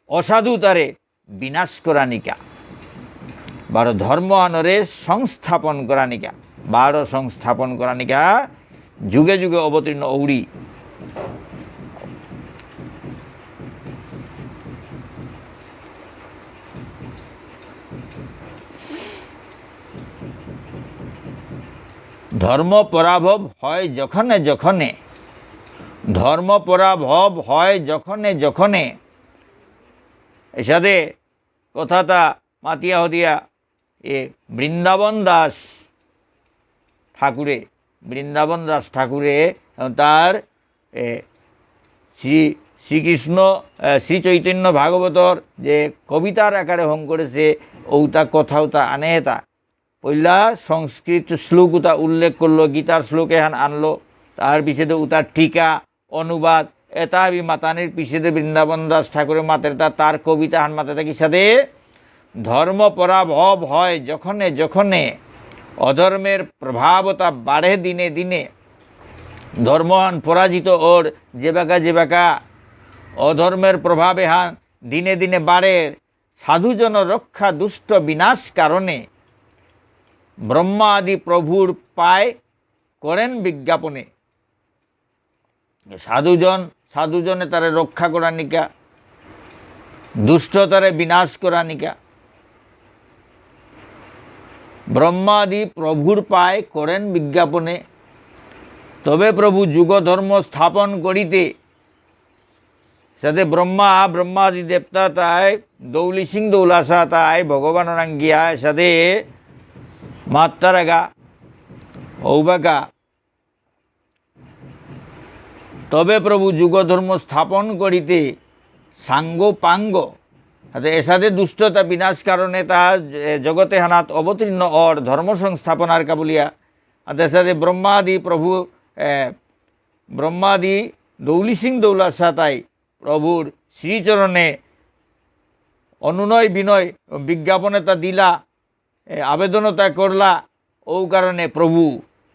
অসাধু তারে বিনাশ করানিকা, বারো ধর্ম আনরে সংস্থাপন করানিকা, বারো সংস্থাপন করানিকা, যুগে যুগে অবতীর্ণ ঔড়ি। ধর্ম পরাভব হয় যখনে যখনে, ধর্ম পরাভব হয় যখনে যখনে। এসাদে কথাটা মাতিয়া হদিয়া এ বৃন্দাবন দাস ঠাকুরে, বৃন্দাবন দাস ঠাকুরে তার এ, শ্রী, শ্রীকৃষ্ণ, এ, শ্রী চৈতন্য ভাগবতর যে কবিতার আকারে হং করেসে, ঔতা কথা ঔতা আনেতা। পইলা সংস্কৃত শ্লোক উতা উল্লেখ করলো, গীতার শ্লোক এহান আনলো, তার পিছেদে উতার টিকা, অনুবাদ, এতা বি মাতানির পিছেদে বৃন্দাবন দাস ঠাকুরে মাতেরতা, তার কবিতাহান মাতেরতা কিসাদে, ধর্ম পরাভব হয় যখনে যখনে, অধর্মের প্রভাবতা বাড়ে দিনে দিনে, ধর্মহান পরাজিত অর যেবাকা যেবাকা, অধর্মের প্রভাব এহান দিনে দিনে বাড়ে, সাধুজন রক্ষা দুষ্ট বিনাশ কারণে ব্রহ্মা আদি প্রভুর পায় করেন বিজ্ঞাপনে। সাধুজন, সাধুজনে তারে রক্ষা করানিকা, দুষ্টতারে বিনাশ করানিকা। ব্রহ্মাদি প্রভুর পায় করেন বিজ্ঞাপনে। তবে প্রভু যুগ ধর্ম স্থাপন করিতে সাদে ব্রহ্মা, ব্রহ্মাদি দেবতা তাই, দৌলি সিং দৌলাসা তাই, ভগবান রাঙ্গিয়া সাদে মাত্তারাগা, ঔবাকা। তবে প্রভু যুগ ধর্ম স্থাপন করিতে সাঙ্গ পাঙ্গ। অর্থাৎ এসাদে দুষ্টতা বিনাশ কারণে তা, এ, জগতে হানাত অবতীর্ণ অর ধর্ম সংস্থাপনার কাবুলিয়া। অর্থাৎ এসাদে ব্রহ্মাদি প্রভু, এ, ব্রহ্মাদি দৌলি সিং দৌলা সাতাই প্রভুর শ্রীচরণে অনুনয় বিনয় বিজ্ঞাপন এতা দিলা, এ, আবেদন এতা করলা, ঔ কারণে প্রভু,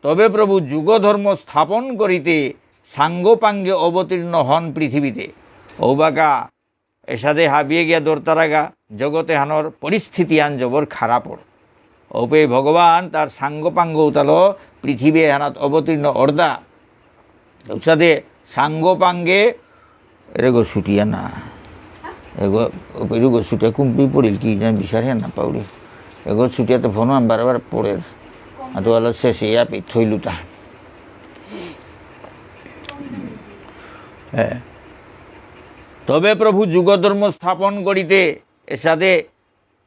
তবে প্রভু যুগ ধর্ম স্থাপন করিতে সাঙ্গ পাঙ্গে অবতীর্ণ হন পৃথিবীতে। ঔবাকা এসাদে হাবিয়ে গিয়া দরতারাগা জগতে হানর পরিস্থিতি আন জবর খারাপর। ঔপে ভগবান তার সাঙ্গ পাঙ্গ উতালো পৃথিবী হানাত অবতীর্ণ অর্দা। ঔসাদে সাঙ্গ পাঙ্গে এরে গো ছুটিয়া না। এগো, এরে গো ছুটিয়া কুম্পি পড়িল কি জানি বিচারে না পাউরি। এগো ছুটিয়া তো ফোন বারবার পড়ের। আর তো আলো শেষে ইয়া পে থইলুতা। হ্যাঁ। তবে প্রভু যুগ ধর্ম স্থাপন করিতে এসাদে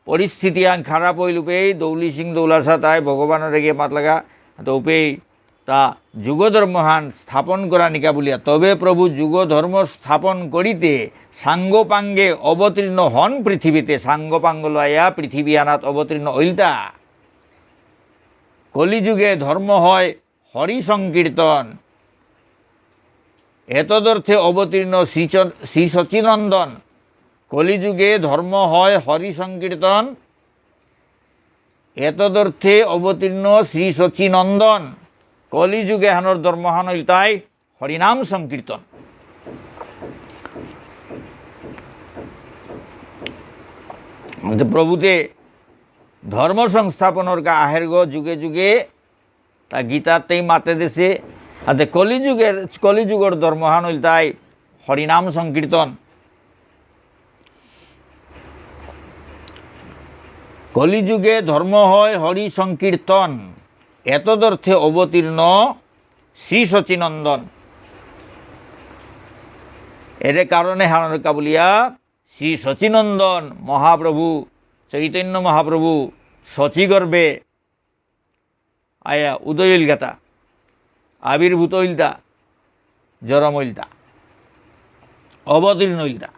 পরিস্থিতি আন খারাপ হইল উপেই দৌলি সিং দৌলাসা তাই ভগবানর এগে মাত লাগা। তো উপেই তা যুগ ধর্মহান স্থাপন করানিকা বুলিয়া। তবে প্রভু যুগ ধর্ম স্থাপন করিতে সাঙ্গ পাঙ্গে অবতীর্ণ হন পৃথিবীতে। সাঙ্গ পাঙ্গ লয়া পৃথিবী আনাত অবতীর্ণ হইলতা। কলিযুগে ধর্ম হয় হরি সংকীর্তন। এতদর্থে অবতীর্ণ শ্রী চ-, শ্রী শচীনন্দন। কলিযুগে ধর্ম হয় হরি সংকীর্তন। এতদর্থে অবতীর্ণ শ্রী শচীনন্দন। কলিযুগে হানর ধর্মহান হইলতাই হরিনাম সংকীর্তন। তো প্রভুতে ধর্ম সংস্থাপনর কা আহেরগ যুগে যুগে তা গীতাতেই মাতে দেসে। আতে কলিযুগের, কলিযুগর ধর্মহান হইলতাই হরিনাম সংকীর্তন। কলিযুগে ধর্ম হয় হরি সংকীর্তন, এতদর্থে অবতীর্ণ শ্রী শচীনন্দন। এরে কারণে হানরকা বুলিয়া শ্রী শচীনন্দন মহাপ্রভু, চৈতন্য মহাপ্রভু শচীগর্ভে আয়া উদয় হইলগাতা, আবির্ভূত হইলতা, জরম হইলতা, অবতীর্ণ হইলতা।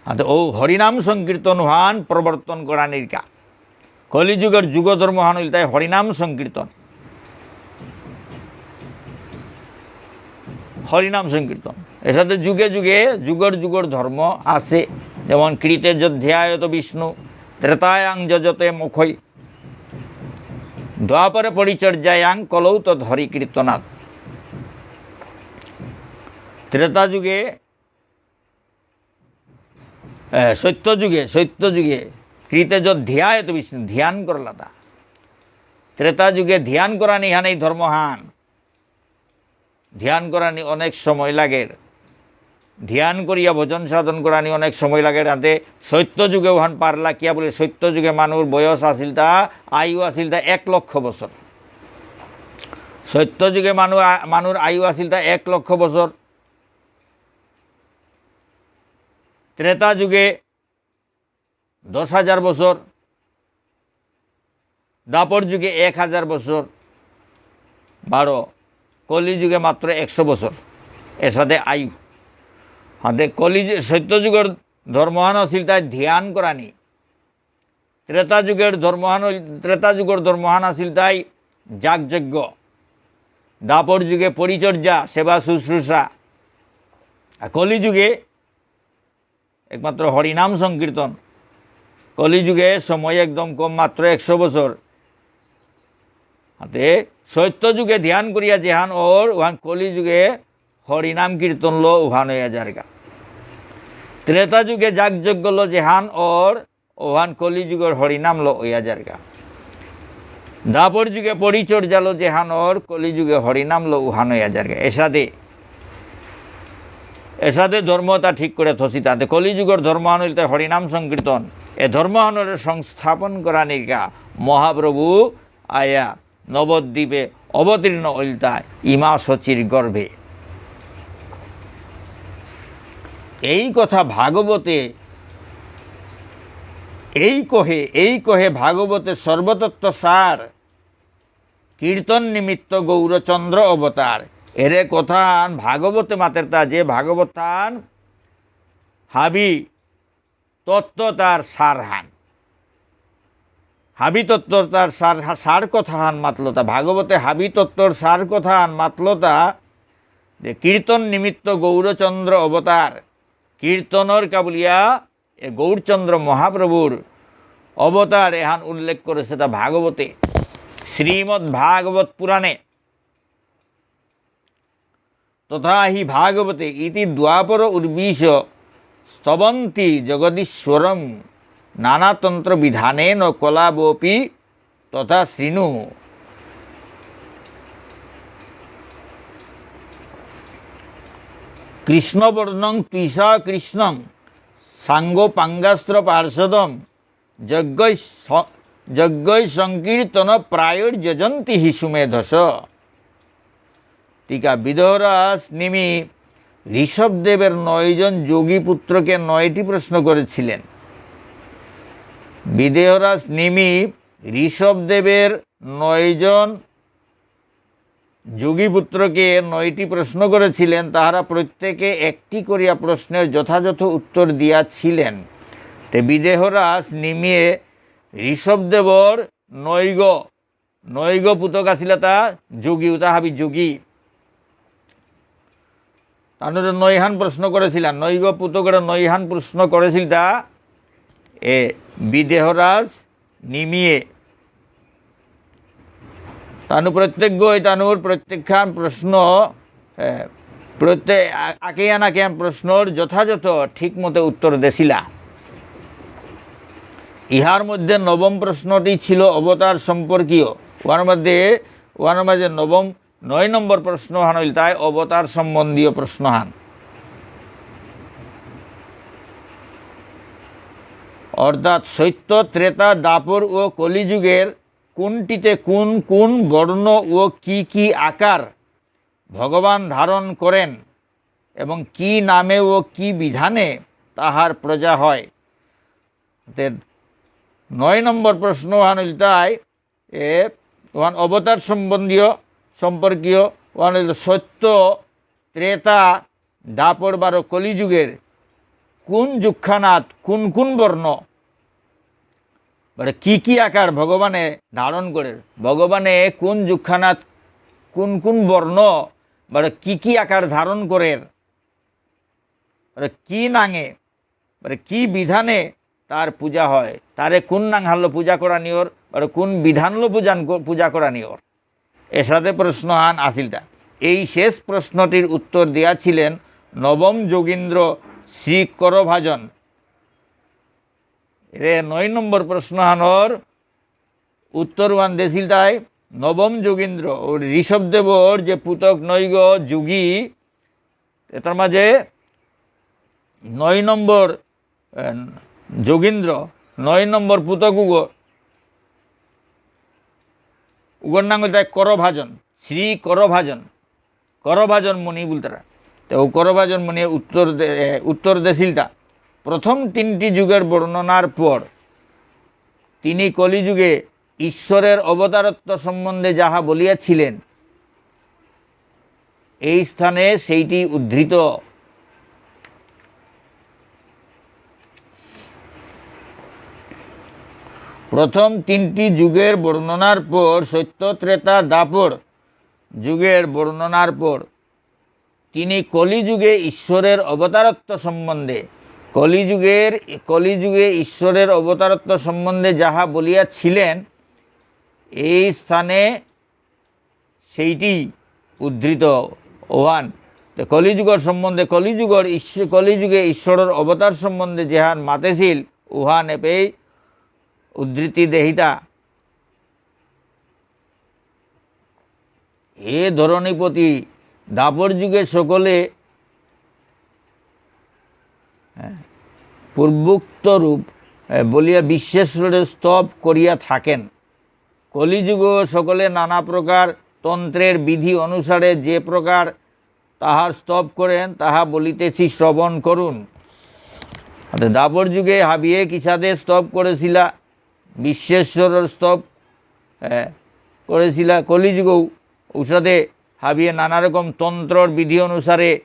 আতে ও হরিনাম সংকীর্তন হান প্রবর্তন করানিরকা। কলিযুগর যুগ ধর্ম হান ইলতাই হরিনাম সংকীর্তন। হরিনাম সংকীর্তন। এসাদে যুগে যুগে যুগর যুগর ধর্ম আছে। যেমন কৃতে যধ্যায়ত বিষ্ণু, ত্রেতায়াং যজতে মখৈ, দ্বাপরে পরিচর্যায়াং কলৌ তদ হরিকীর্তনাৎ। ত্রেতা যুগে, এ, সত্য যুগে, সত্য যুগে কৃতে যধ্যায়ত বিষ্ণু, ধ্যান করলাতা। ত্রেতা যুগে ধ্যান করানি হান এই ধর্মহান। ধ্যান করানি অনেক সময় লাগের। ধ্যান করিয়া ভজন সাধন করানি অনেক সময় লাগের। তাতে সত্য যুগে ওহান পারলা কিয়া বুলে, সত্য যুগে মানুর বয়স আছিল তা, আয়ু আছিল তা এক লক্ষ বছর। সত্য যুগে মানু-, আ-, মানুর আয়ু আছিল তা এক লক্ষ বছর। ত্রেতা যুগে দশ হাজার বছর, দ্বাপর যুগে এক হাজার বছর, বারো, কলি যুগে মাত্র একশো বছর, এসাদে আয়ু। হাতে কলি যু-, সত্য যুগর ধর্মহান আছিল তাই ধ্যান করানি। ত্রেতা যুগর ধর্মহান হইল-, ত্রেতা যুগর ধর্মহান আছিল তাই যাগযজ্ঞ। দ্বাপর যুগে পরিচর্যা, সেবা শুশ্রূষা। আর কলি যুগে একমাত্র হরিনাম সংকীর্তন। কলিযুগে সময় একদম কম, মাত্র একশো বছর। হাতে সত্য যুগে ধ্যান করিয়া যেহান অর, ওহান কলিযুগে হরিনাম কীর্তন লো ওহান হইয়া যারগা। ত্রেতা যুগে যাগযজ্ঞ লো যেহান অর, ওহান কলিযুগর হরিনাম লো হইয়া যারগা। দ্বাপর যুগে পরিচর্যা লো যেহান অর, কলিযুগে হরিনাম লো উহান হইয়া যারগা। এসাদে, এসাদে ধর্মতা ঠিক করে থসিতা। তে কলিযুগর ধর্মহান হইলতাই হরিনাম সংকীর্তন। এ ধর্মহানরে সংস্থাপন করানিরকা মহাপ্রভু আয়া নবদ্বীপে অবতীর্ণ হইলতাই ইমা শচীর গর্ভে। এই কথা ভাগবতে, এই কহে, এই কহে ভাগবতে সর্বতত্ত্ব সার, কীর্তন নিমিত্ত গৌরচন্দ্র অবতার। এরে কথাহান ভাগবতে মাতেরতা, যে ভাগবতহান হাবি তত্ত্ব তার সারহান। হাবি তত্ত্ব তার সার, সার কথাহান মাতলতা। ভাগবতে হাবি তত্ত্বর সার কথাহান মাতলতা, যে কীর্তন নিমিত্ত গৌরচন্দ্র অবতার। কীর্তনর কা বুলিয়া এ গৌরচন্দ্র মহাপ্রভুর অবতার এহান উল্লেখ করেসেতা ভাগবতে। শ্রীমদ্ ভাগবত পুরাণে তথা হি ভাগবতে ইতি দ্বাপর ঊর্বিশ স্তবন্তি জগদীশ্বরম নানাতন্ত্র বিধানেন কলাবপি তথা শৃণু। কৃষ্ণবর্ণং ত্বিষা কৃষ্ণং সাঙ্গপাঙ্গাস্ত্র পার্ষদম যজ্ঞৈ স-, যজ্ঞৈ সংকীর্তন প্রায়ৈর্যজন্তি হি সুমেধস। টিকা, বিদেহরাজ নিমি ঋষভদেবের নয়জন যোগী পুত্রকে নয়টি প্রশ্ন করেছিলেন। বিদেহরাজ নিমি ঋষভদেবের নয়জন যোগী পুত্রকে নয়টি প্রশ্ন করেছিলেন, তাহারা প্রত্যেকে একটি করিয়া প্রশ্নের যথাযথ উত্তর দিয়াছিলেন। তে বিদেহরাজ নিমিয়ে ঋষভদেবর নৈগ, নৈগ পুতক আছিলা তা যোগী, উতা হাবি যোগী। তানুরে নৈহান প্রশ্ন করেছিলেন, নৈগ পুতকরে নৈহান প্রশ্ন করেছিল তা এ বিদেহরাজ নিমিয়ে। তানু প্রত্যেকগই তানুর প্রত্যেকখান প্রশ্ন, এ, প্রত্যে-, আ-, আকেয়ান আকেয়ান প্রশ্নর যথাযথ ঠিক মতে উত্তর দেছিলা। ইহার মধ্যে নবম প্রশ্নটি ছিল অবতার সম্পর্কীয়। ওয়ার মধ্যে, ওয়ার মাঝে নবম নয় নম্বর প্রশ্নহান হইল তাই অবতার সম্বন্ধীয় প্রশ্নহান। অর্থাৎ সত্য, ত্রেতা, দ্বাপর ও কলিযুগের কোনটিতে কোন কোন বর্ণ ও কি কি আকার ভগবান ধারণ করেন এবং কি নামে ও কি বিধানে তাহার প্রজা হয়। তে নয় নম্বর প্রশ্নহান হইল তাই এ, ওহান অবতার সম্বন্ধীয়, সম্পর্কীয়, ওহান হইল সত্য, ত্রেতা, দ্বাপর বারো কলিযুগের কোন যুগখানাত কোন কোন বর্ণ, বারো কি কি আকার ভগবানে ধারণ করের, ভগবানে কোন যুগখানাত কোন কোন বর্ণ, বারো কি কি আকার ধারণ করের, বারো কি নাঙে, বারো কি বিধানে তার পূজা হয়, তারে কোন নাঙহানলো পূজা করানিয়র, বারো কোন বিধানলো পূজান ক-, পূজা করানিয়র। এসাদে প্রশ্নহান আসিলতা। এই শেষ প্রশ্নটির উত্তর দিয়াছিলেন নবম যোগীন্দ্র শ্রী করভাজন। এরে নয় নম্বর প্রশ্নহানর উত্তর ওহান দেসিলতাই নবম যোগীন্দ্র ও ঋষভদেবর যে পুতক নৈগ যোগী, এটার মাঝে নয় নম্বর, এ, যোগীন্দ্র, নয় নম্বর পুতক উগ, উগর নাঙ হইলতাই করভাজন, শ্রী করভাজন, করভাজন মুনি বুলতারা। তো ও করভাজন মুনি উত্তর দে-, এ, উত্তর দেসিলতা। প্রথম তিনটি যুগের বর্ণনার পর তিনি কলিযুগে ঈশ্বরের অবতারত্ব সম্বন্ধে যাহা বলিয়াছিলেন, এই স্থানে সেইটি উদ্ধৃত। প্রথম তিনটি যুগের বর্ণনার পর, সত্য, ত্রেতা, দ্বাপর যুগের বর্ণনার পর, তিনি কলিযুগে ঈশ্বরের অবতারত্ব সম্বন্ধে, কলিযুগের, কলিযুগে ঈশ্বরের অবতারত্ব সম্বন্ধে যাহা বলিয়াছিলেন, এই স্থানে সেইটি উদ্ধৃত ওহান। তো কলিযুগর সম্বন্ধে, কলিযুগর ঈশ্ব-, কলিযুগে ঈশ্বরর অবতার সম্বন্ধে যেহান মাতেছিল, উহান এপেই উদ্ধৃতি দেহিতা। হে ধরণীপতি, দ্বাপর যুগে সকলে, হ্যাঁ, পূর্বোক্ত রূপ, এ, বলিয়া বিশ্বেশ্বরের স্তব করিয়া থাকেন। কলিযুগ সকলে নানা প্রকার তন্ত্রের বিধি অনুসারে যে প্রকার তাহার স্তব করেন, তাহা বলিতেছি, শ্রবণ করুন। অর্থাৎ দ্বাপর যুগে হাবিয়ে কিসাদে স্তব করেছিলা, বিশ্বেশ্বরর স্তব, এ, করেছিলা। কলিযুগও উসাদে হাবিয়ে নানা রকম তন্ত্রর বিধি অনুসারে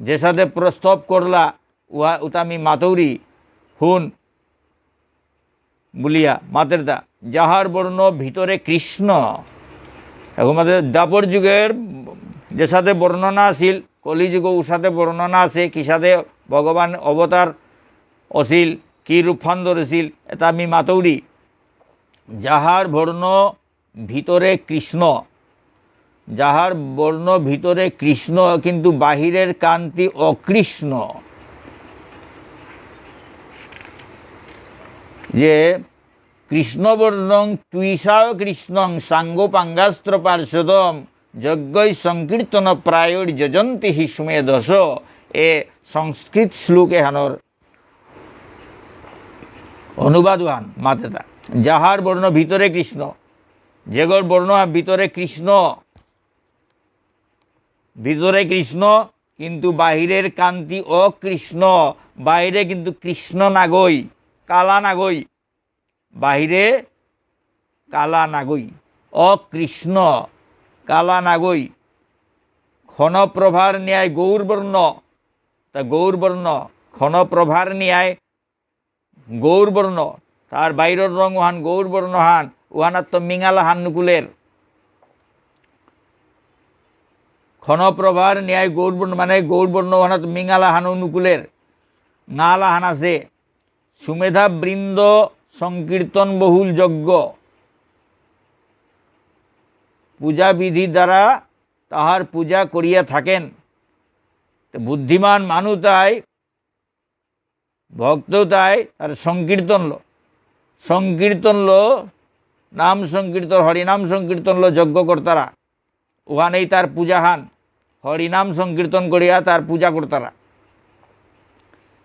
যেসাদে প্র-, স্তব করলা, উহা উতা মি মাতৌরি হুন বুলিয়া মাতেরতা। যাহার বর্ণ ভিতরে কৃষ্ণ। এখন মাতে দ্বাপর যুগের যেসাদে বর্ণনা আছিল, কলিযুগ উসাদে বর্ণনা আছে, কিসাদে ভগবান অবতার অছিল, কি রূপহান ধরেছিল, এটা আমি মাতৌরি। যাহার বর্ণ ভিতরে কৃষ্ণ, যাহার বর্ণ ভিতরে কৃষ্ণ, কিন্তু বাহিরের কান্তি অকৃষ্ণ। যে কৃষ্ণবর্ণং ত্বিষাকৃষ্ণং সাঙ্গোপাঙ্গাস্ত্রপার্ষদম যজ্ঞৈ সংকীর্তন প্রায়োর্যজন্তি হি সুমেধস। এ সংস্কৃত শ্লোক এহানর অনুবাদ ওহান মাতেতা। যাহার বর্ণ ভিতরে কৃষ্ণ, যেগর বর্ণ ভিতরে কৃষ্ণ, ভিতরে কৃষ্ণ, কিন্তু বাহিরের কান্তি অকৃষ্ণ, বাইরে কিন্তু কৃষ্ণ নাগই, কালা নাগই, বাহিরে কালা নাগই, অকৃষ্ণ, কালা নাগই, ক্ষণপ্রভার ন্যায় গৌরবর্ণ, তা গৌরবর্ণ, ক্ষণপ্রভার ন্যায় গৌরবর্ণ, তার বাইরের রং ওহান গৌরবর্ণ হান, ওহানাত তো মিঙালা হান নুকুলের। ক্ষণপ্রভার ন্যায় গৌরবর্ণ, মানে গৌরবর্ণ ওহানাত মিঙালা হান নুকুলের, ঙালা হান আছে। সুমেধা বৃন্দ সংকীর্তন বহুল যজ্ঞ, পূজা বিধি দ্বারা তাহার পূজা করিয়া থাকেন। তো বুদ্ধিমান মানু তাই, ভক্ত তাই, তার সংকীর্তনলো, সংকীর্তনলো, নাম সংকীর্তন, হরিনাম সংকীর্তনলো যজ্ঞ করতারা। ওহানেই তার পূজাহান, হরিনাম সংকীর্তন করিয়া তার পূজা করতারা।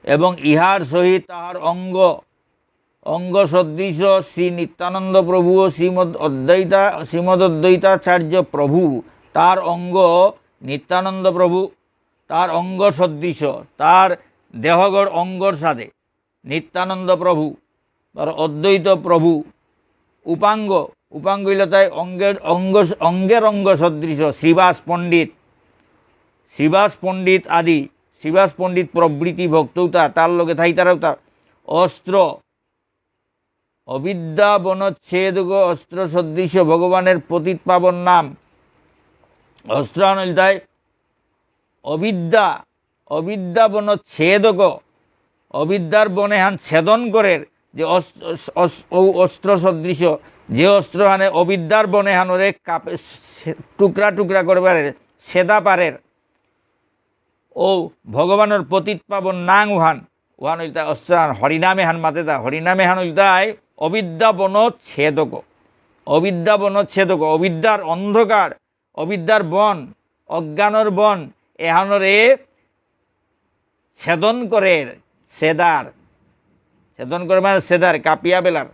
এবং ইহার সহিত তাহার অঙ্গ, অঙ্গ সদৃশ শ্রী নিত্যানন্দ প্রভু ও শ্রীমদ অদ্বৈতা, শ্রীমদ অদ্বৈতাচার্য প্রভু, তার অঙ্গ নিত্যানন্দ প্রভু, তার অঙ্গ সদৃশ, তার দেহগর অঙ্গর সাদে নিত্যানন্দ প্রভু, তার অদ্বৈত প্রভু, উপাঙ্গ, উপাঙ্গ ইলতাই অঙ্গের অঙ্গ, অঙ্গের অঙ্গ সদৃশ শ্রীবাস পণ্ডিত, শ্রীবাস পণ্ডিত আদি শ্রীবাস পণ্ডিত প্রভৃতি ভক্তউতা, তার লগে থাইতারাউতা। অস্ত্র, অবিদ্যা বনচ্ছেদক অস্ত্র সদৃশ ভগবানের পতিত পাবন নাম। অস্ত্রহান ইলতাই অবিদ্যা, অবিদ্যা বনচ্ছেদক, অবিদ্যার বন এহান ছেদন করের, যে অস-, অস-, অস-, ও অস্ত্র সদৃশ, যে অস্ত্রহানে অবিদ্যার বন এহানরে কাপে-, সে-, টুকরা টুকরা করে পারের, ছেদা পারের। ও ভগবানর পতিত পাবন নাঙ উহান, উহান ইলতাই অস্ত্রহান, হরিনাম এহান মাতেতা, হরিনাম এহান ইলতাই অবিদ্যা বনচ্ছেদক, অবিদ্যা বনচ্ছেদক, অবিদ্যার অন্ধকার, অবিদ্যার বন, অজ্ঞানর বন, এহানরে ছেদন করের, ছেদার। ছেদন করে মানে ছেদার, কাপিয়া বেলার।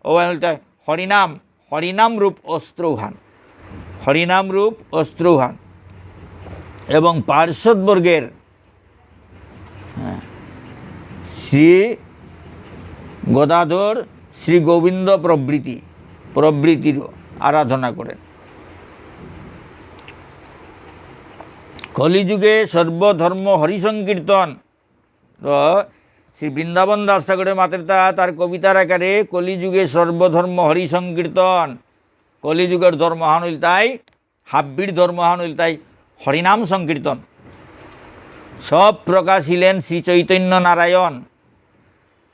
ও বলতে হরিনাম, হরিনাম রূপ অস্ত্রহান। হরিনাম রূপ অস্ত্রহান। এবং পার্ষদ বর্গের, হ্যাঁ, শ্রী গদাধর, শ্রী গোবিন্দ প্রভৃতি, প্রভৃতির আরাধনা করেন। কলিযুগে সর্বধর্ম হরিসংকীর্তন। তো শ্রী বৃন্দাবন দাস ঠাকুরে মাতেরতা তার কবিতার আকারে কলিযুগে সর্বধর্ম হরিসংকীর্তন। কলিযুগর ধর্মহান ইলতাই, হাব্বির ধর্মহান ইলতাই হরিনাম সংকীর্তন। সব প্রকাশ হইলেন শ্রী চৈতন্য নারায়ণ।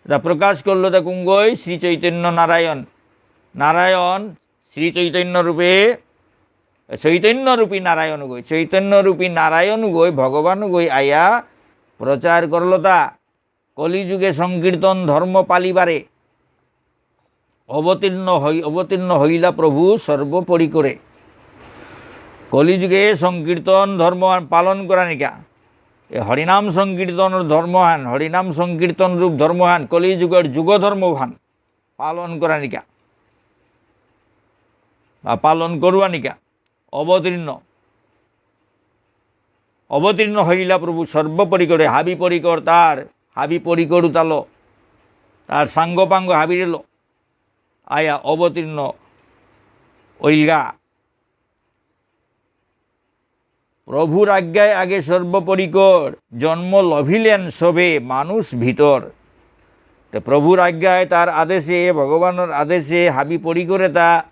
এটা প্রকাশ করলো তা কুঙ্গই শ্রী চৈতন্য নারায়ণ। নারায়ণ শ্রী চৈতন্য রূপে, চৈতন্য রূপী নারায়ণ গই, চৈতন্য রূপী নারায়ণ গই, ভগবান গই আয়া প্রচার করলতা। কলিযুগে সংকীর্তন ধর্ম পালিবারে অবতীর্ণ হই-, অবতীর্ণ হইলা প্রভু সর্বপরিকরে। কলিযুগে সংকীর্তন ধর্ম পালন করানিকা। এ হরিনাম সংকীর্তনর ধর্মহান, হরিনাম সংকীর্তন রূপ ধর্মহান, কলিযুগর যুগ ধর্মহান। পালন করানিকা বা পালন করুয়ানিকা অবতীর্ণ, অবতীর্ণ হইলা প্রভু সর্বপরিকরে, হাবি পরিকর তার, হাবি পরিকর উতালো, তার সাঙ্গ পাঙ্গ হাবিরেলো, আয়া অবতীর্ণ ওইলগা। প্রভুর আজ্ঞায় আগে সর্বপরিকর, জন্ম লভিলেন সবে মানুষ ভিতর। তো প্রভুর আজ্ঞায়, তার আদেশে, ভগবানর আদেশে হাবি পরিকরে তা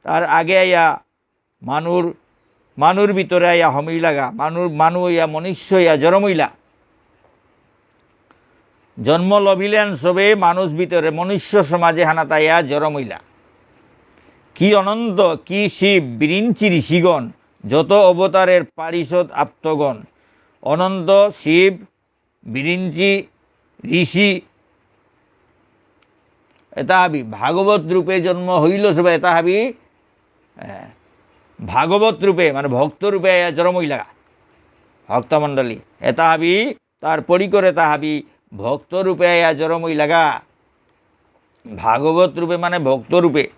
তার আগে আয়া মানুর, মানুর ভিতরে আয়া হমিলাগা, মানুর, মানু আয়া মনুষ্য আয়া জরমইলা। জন্ম লভিলেন সবে মানুষ ভিতরে, মনুষ্য সমাজে হানাত আয়া জরমইলা। কি অনন্ত, কি শিব, বিরিঞ্চি ঋষিগণ, যত অবতারের পারিষদ আপ্তগণ। অনন্ত, শিব, বিরিঞ্চি, ঋষি, এতা হাবি ভাগবত রূপে জন্ম হইল সবে, এতা হাবি, এ, ভাগবত রূপে, মানে ভক্ত রূপে আয়া জরমইলাগা। ভক্তমণ্ডলী, এতা হাবি তার পরিকরে তা হাবি ভক্ত রূপে আয়া জরমইলাগা। ভাগবত রূপে মানে ভক্ত রূপে।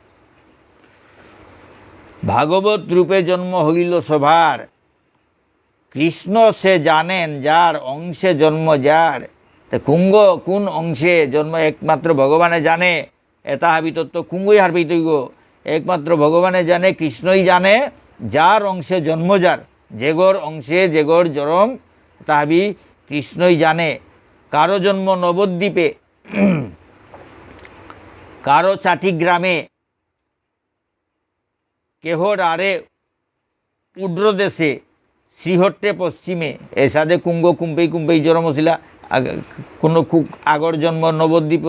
ভাগবত রূপে জন্ম হইল সবার। কৃষ্ণ সে জানেন যার অংশে জন্ম যার। তে কুঙ্গ কোন অংশে জন্ম একমাত্র ভগবানে জানে। এতা হাবি তত্ত্ব কুঙ্গই হারপেইতইগো। একমাত্র ভগবানে জানে, কৃষ্ণই জানে, যার অংশে জন্ম যার। যেগর অংশে, যেগর জরম, তা হাবি কৃষ্ণই জানে। কারো জন্ম নবদ্বীপে, কারো চাটি গ্রামে, কেহ রারে উড্র দেশে, শ্রীহট্টে পশ্চিমে, এসাদে কুঙ্গ কুম্পেই কুম্পেই জরম অসিলা, আগ-, কোনো কু-, আগর জন্ম নবদ্বীপ